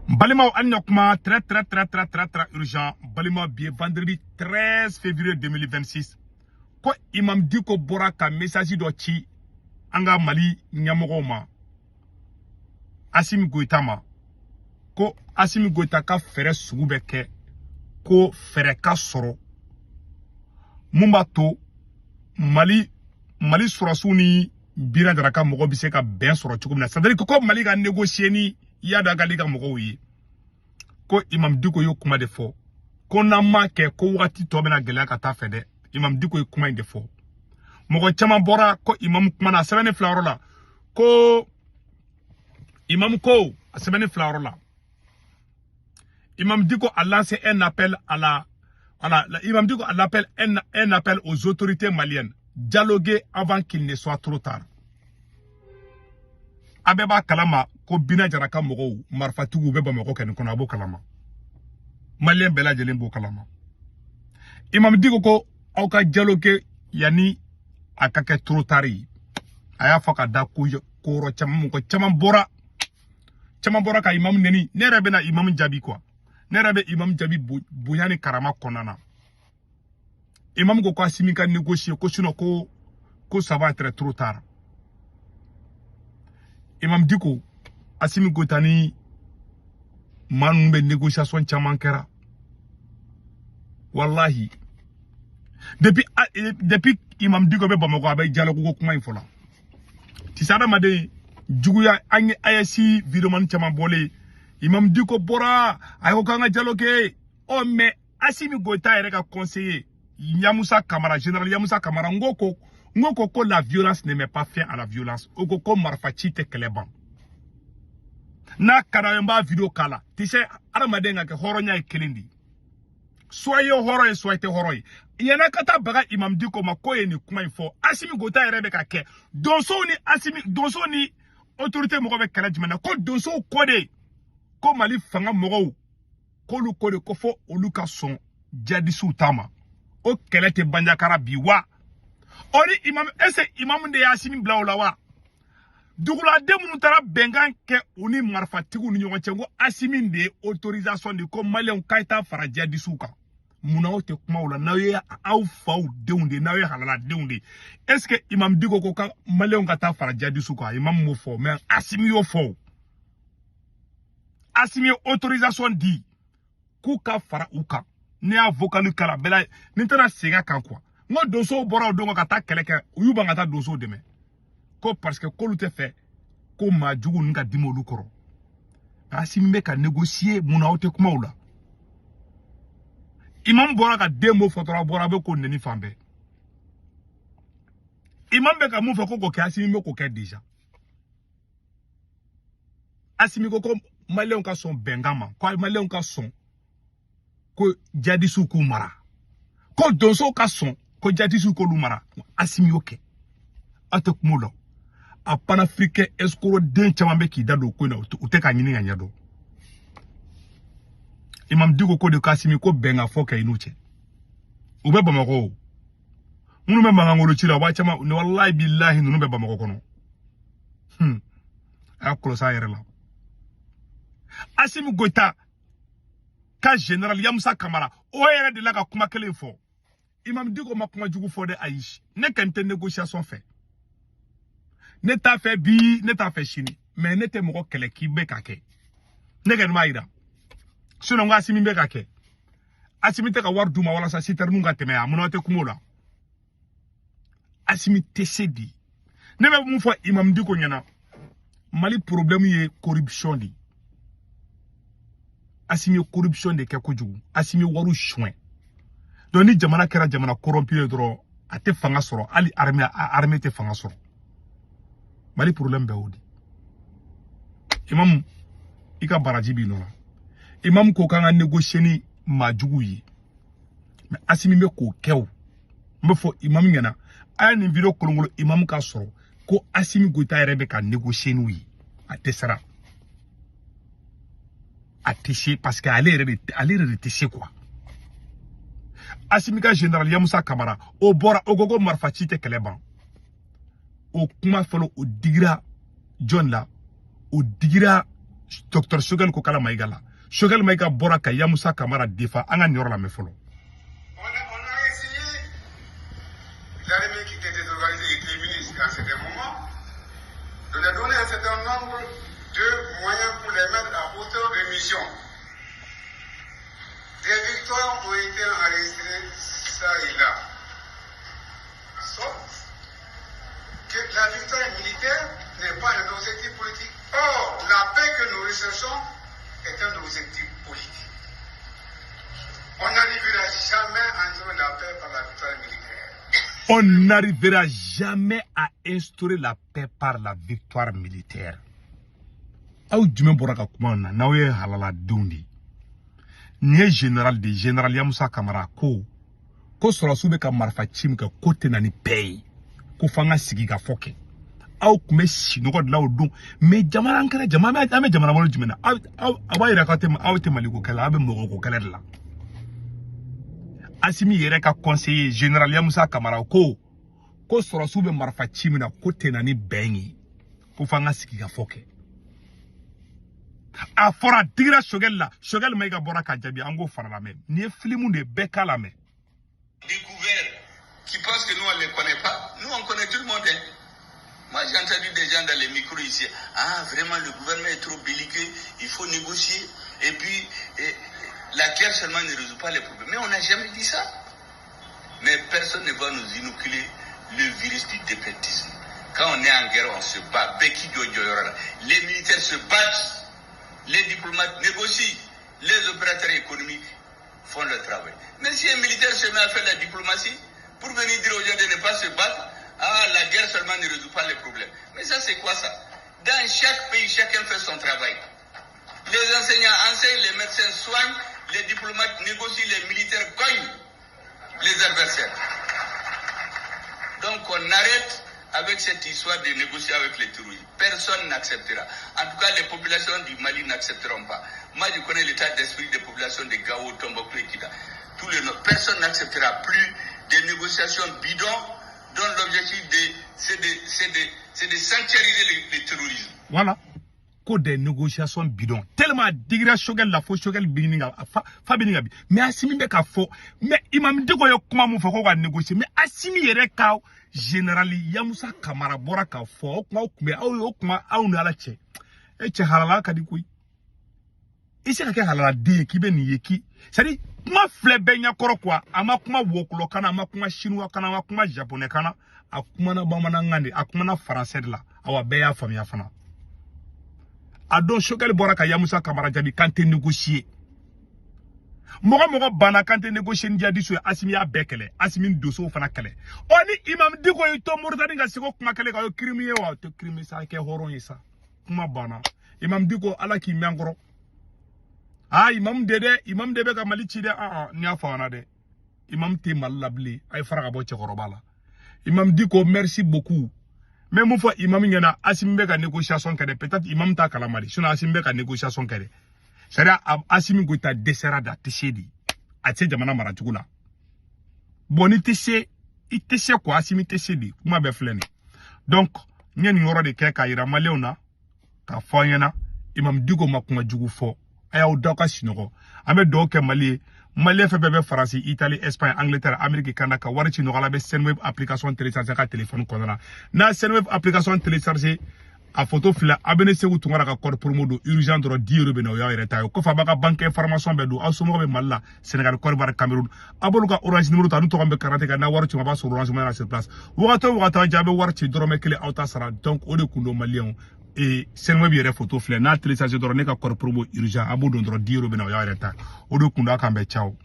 Balimaw, an na kuma très très très très très très urgent. Balima, bi ye vendredi 13 février 2026, ko Imam Dicko bɔra ka message dɔ ci an ka Mali ɲɛmɔgɔw ma, Assimi Goïta ma, ko Assimi Goïta ka fɛɛrɛ sugu bɛ kɛ ko fɛɛrɛ ka sɔrɔ mun b'a to Mali sɔrɔsiw ni Bina Jara ka mɔgɔw bɛ se ka bɛn sɔrɔ cogo min na, c'est à dire ko Mali ka négocier ni Iyad Ag Ghali ka mɔgɔw ye. Ko Imam Dicko y'o kuma de fɔ, ko n'an m'a kɛ, ko wagati tɔ bɛna gɛlɛya ka taa fɛ dɛ. Imam Dicko ye kuma in de fɔ. Mɔgɔ caman bɔra ko Imam kumana a sɛbɛnni fila yɔrɔ la, ko Imam ko a sɛbɛnni fila yɔrɔ la, Imam Dicko a lancé un appel à la voilà, Imam Dicko a l'appel un appel aux autorités maliennes: dialoguer avant qu'il ne soit trop tard. A bɛɛ b'a kalama ko Bina Jara ka mɔgɔw, marifatigiw bɛ Bamakɔ kɛ nin kɔnɔ. A b'o kalama, Malien bɛɛ lajɛlen b'o kalama. Imam Dicko ko aw ka dialoguer yanni a ka kɛ trop tard ye. A y'a fɔ ka da ko yɔrɔ caman, mɔgɔ caman bɔra ka imam neni. Ne yɛrɛ bɛna imam jaabi quoi, ne yɛrɛ bɛ imam jaabi bonya ni karama kɔnɔna na. Imam ko Assimi ka négocier, ko sinon ko ça va être trop tard. Imam Dicko, Assimi Goïta ni maa ninnu bɛ négociation caman kɛra. Wallahi, depuis Imam Dicko bɛ Bamakɔ, a bɛ dialogue ko kuma in fɔ la. Tisa adamaden juguya, an ye AES vidéoman caman bɔlen, Imam Dicko bɔra, a ko k'an ka dialogue kɛ. Ɔ mais Assimi Goïta yɛrɛ ka conseiller Yamoussa Kamara, général Yamoussa Kamara, n ko ko la violence ne met pas fin à la violence. O ko ko marifa ci tɛ kɛlɛ ban. N'a ka d'an ye, n b'a vidéo k'a la. Tu sais, adamaden ka kɛ hɔrɔnya ye kelen de ye, soit i ye hɔrɔn ye, soit i tɛ hɔrɔn ye. Yan'a ka taa baga Imam Dicko ma k'o ye nin kuma in fɔ, Assimi Goïta yɛrɛ bɛ ka kɛ donsow ni Assimi, donsow ni autorité mɔgɔ bɛ kɛlɛ jumɛn na? Ko donsow ko de ko Mali fanga mɔgɔw k'olu ko de ko fo olu ka sɔn jadisiw ta ma. O kɛlɛ tɛ Banjakara bi wa? O ni imam, est ce que imam de y'Assimi bila o la wa? Duguladen minnu taara bɛnkan kɛ u ni marifatigiw ni ɲɔgɔn cɛ, ko Assimi de ye autorisation di ko Maliyɛnw k'a ye taa fara jadisiw kan. Munna aw tɛ kuma o la, n'aw ye aw faw denw de, n'aw ye halaladenw de? Est ce que Imam Dicko ko ka Maliyɛnw ka taa fara jadisiw kan? Imam m'o fɔ, mais Assimi y'o fɔ. Assimi ye autorisation di k'u ka fara u kan. Ne y'a vocal kala bɛɛ la, ni n tɛna segin a kan quoi. N ko donsow bɔra o don ka taa kɛlɛ kɛ, u y'u ban ka taa donsow dɛmɛ, ko parce que k'olu tɛ fɛ ko maa jugu ninnu ka dimi olu kɔrɔ. Assimi bɛ ka négocier, mun na aw tɛ kuma o la? Imam bɔra ka den m'o fɔ dɔrɔn, a bɔra a bɛ k'o neni fan bɛɛ. Imam bɛ ka mun fɔ ko k'o kɛ, Assimi bɛ k'o kɛ déjà. Assimi ko Maliyɛnw ka sɔn bɛnkan ma, ko Maliyɛnw ka sɔn ko jadisiw k'u mara, ko donsow ka sɔn ko jadisiw k'olu mara. Assimi y'o kɛ, aw tɛ kuma o la. A panafricain escroc den caman bɛ k'i da don ko in na, u tɛ k'a ɲini ka ɲɛ dɔn. Imam Dicko ko de k'Assimi ko bɛnkan fɔ kɛ i n'u cɛ. U bɛ Bamakɔ o, minnu bɛ mankankolo ci la, u b'a caman. Walahi bilahi, ninnu bɛ Bamakɔ kɔnɔ. A y'a kɔlɔsi a yɛrɛ la. Assimi Goïta ka général Yamoussa Kamara, o yɛrɛ de la ka kuma kelen fɔ. Imam Dicko ma kuma jugu fɔ dɛ, ayi. Ne kɔni tɛ négociation fɛ, ne t'a fɛ bi, ne t'a fɛ sini, mais ne tɛ mɔgɔ kɛlɛ k'i bɛ ka kɛ. Ne kɔni b'a yira, sinon n ko Assimi bɛ ka kɛ. Assimi tɛ ka wari d'u ma walasa citerne ka tɛmɛ yan, munna tɛ kuma o la? Assimi tɛ se de. Ne bɛ mun fɔ Imam Dicko ɲɛna? Mali problème ye corruption de ye. Assimi ye corruption de kɛ kojugu, Assimi ye wariw suɲɛ. Donc ni jamana kɛra jamana corrompu ye dɔrɔn, a tɛ fanga sɔrɔ, hali armée tɛ fanga sɔrɔ. Mali problème bɛɛ o de. Imam, i ka baraji b'i nɔ la. Imam ko k'an ka négocier ni maa juguw ye, mais Assimi bɛ k'o kɛ. O n bɛ fɔ imam ɲɛna, a ye nin vidéo kolonkolon imam ka sɔrɔ ko Assimi Goïta yɛrɛ bɛ ka négocier n'u ye. A tɛ sara, a tɛ se, parce que ale yɛrɛ de tɛ se quoi. Assimi ka général Yamoussa Kamara, o bɔra, o ko ko marifa ci tɛ kɛlɛ ban. O kuma fɔlɔ, o digira jɔn la? O digira Docteur Choguel Kokalla Maïga la. Choguel Maïga bɔra ka Yamusa Kamara defa. An ka nin yɔrɔ lamɛn fɔlɔ. On a essayé, l'armée qui était désorganisée était ministre à certain moment, de leur donner un certain nombre de moyens pour les mettre à hauteur de mission. Des victoires ont été enregistrées ça et là. Sauf que la victoire militaire n'est pas un objectif politique. Or, la paix que nous recherchons est un objectif politique. On n'arrivera jamais à instaurer la paix par la victoire militaire. On n'arrivera jamais à instaurer la paix par la victoire militaire. Aw jumɛn bɔra ka kuma na n'aw ye halaladenw de ye? Nin ye général de ye, général Yamusa Kamara ko sɔrɔsiw bɛ ka marifa ci min kɛ, ko tɛ na ni paix ye, ko f'an ka sigi ka fɔ kɛ. Aw tun bɛ sinɔgɔ de la o don. Mais jamana an kɛra jamana, an bɛ jamana bolo jumɛn na? Aw a b'a yira k'aw tɛ, aw tɛ Maliko kɛlɛ, aw bɛ mɔgɔko kɛlɛ de la. Asimi yɛrɛ ka conseiller général Yamusa Kamara ko sɔrɔsiw bɛ marifa ci min na, ko tɛ na ni bɛn ye, ko f'an ka sigi ka fɔ kɛ. A fɔra, digira Choguel la. Choguel Maïga bɔra ka jaabi, an k'o fana lamɛn. Nin ye filimu de ye, bɛɛ k'a lamɛn. Découvert, qui pensent que nous, on ne les connaît pas. Nous, on connaît tout le monde, hein. Moi, j'ai entendu des gens dans les micros ici. Ah, vraiment, le gouvernement est trop belliqueux, il faut négocier. Et puis, la guerre seulement ne résout pas les problèmes. Mais on n'a jamais dit ça. Mais personne ne va nous inoculer le virus du défaitisme. Quand on est en guerre, on se bat. Les militaires se battent, les diplomates négocient, les opérateurs économiques font leur travail. Mais si un militaire se met à faire la diplomatie pour venir dire aux gens de ne pas se battre, ah, la guerre seulement ne résout pas les problèmes. Mais ça, c'est quoi ça? Dans chaque pays, chacun fait son travail. Les enseignants enseignent, les médecins soignent, les diplomates négocient, les militaires cognent les adversaires. Donc on arrête avec cette histoire de négocier avec les terroristes. Personne n'acceptera. En tout cas, les populations du Mali n'accepteront pas. Moi, je connais l'état d'esprit des populations de Gao, Tombouctou et Kidal. Tous les noms. Personne n'acceptera plus des négociations bidons dont l'objectif c'est de sanctuariser le terrorisme. Voilà. Ko des négociations bidons. Tellement digira Choguel la fo Choguel bɛ ɲini ka fa bɛ ɲini ka bi. Mais Asimi bɛ ka fɔ, mais Imam Dicko ye kuma mun fɔ ko ka négocier, mais Asimi yɛrɛ ka général Yamusa Kamara bɔra ka fɔ o kuma tun bɛ aw ye o kuma aw ni Ala cɛ. E cɛ halala ka di koyi. I se ka kɛ halaladen ye k'i bɛ nin ye k'i, c'est à dire kuma filɛ bɛɛ ɲɛkɔrɔ quoi. A ma kuma wɔkulɔ kan na, a ma kuma chinois kan na, a ma kuma japonais kan na, a kumana bamanankan de, a kumana français de la. Awa, bɛɛ y'a faamuya fana. A don Choguel bɔra ka Yamusa Kamara jaabi k'an tɛ négocier. Mɔgɔ mɔgɔ banna k'an tɛ négocier ni djihadiste ye, Asimi y'a bɛɛ kɛlɛ, Asimi ni dosow fana kɛlɛ. Ɔ ni Imam Dicko y'i to Moritani ka seko kuma kɛlɛ kan, o ye crime ye wa? O tɛ crime sa, kɛ hɔrɔn ye sa. Kuma banna. Imam Dicko, Ala k'i mɛn kɔrɔ. Ah, imam de dɛ, imam de bɛ ka Mali ci dɛ. Ah ah, n y'a fɔ an na dɛ, imam tɛ Mali la bilen. A ye fara ka bɔ cɛkɔrɔba la. Imam Dicko, merci beaucoup. N bɛ mun fɔ imam ɲɛna? Asimi bɛ ka négociation kɛ dɛ. Peut-être imam t'a kalama de, sinon Asimi bɛ ka négociation kɛ dɛ. C'est à dire Asimi Goïta dɛsɛra de, a tɛ se de, a tɛ se jamana maracogo la. Bon, n'i tɛ se, i tɛ se quoi. Asimi tɛ se de, kuma bɛɛ filɛ nin. Donc n ye nin yɔrɔ de kɛ k'a yira maliyɛnw na, k'a fɔ an ɲɛna, Imam Dicko ma kuma jugu fɔ. A y'aw da ka sunɔgɔ. An bɛ dugawu kɛ Mali ye. Maliyɛn fɛn fɛn bɛ Faransi, Italie, Espagne, Angleterre, Amérique, Canada, ka wari ci nɔgɔya la, bɛ Sendwave application télécharger ka téléphone kɔnɔna na. N'a Sendwave application télécharger, a photo filɛ, a bɛ ne Segu Tunkara ka code promo don urgent dɔrɔn, 10 euros bɛ na, o y'aw yɛrɛ ta ye. O kɔfɛ, a b'a ka banque information bɛɛ don. Aw somɔgɔw bɛ Mali la, Sénégal, Côte d'Ivoire, Cameroun, a b'olu ka Orange numéro ta, n'u tɔgɔ bɛ carte kan, n'a wari ci, a b'a sɔrɔ Orange Money na sur place. Wagati o wagati aw jɛ, a bɛ wari ci, dɔrɔmɛ 1 aw ta sara. Donc o de kun don, maliyɛnw. Et Sendwave yɛrɛ photo filɛ, n'a télécharger dɔrɔn, ne ka code promo urgent, a b'o don dɔrɔn, 10 euros bɛ na, o y'aw yɛrɛ ta. O de kun don. A k'an bɛn, ciao.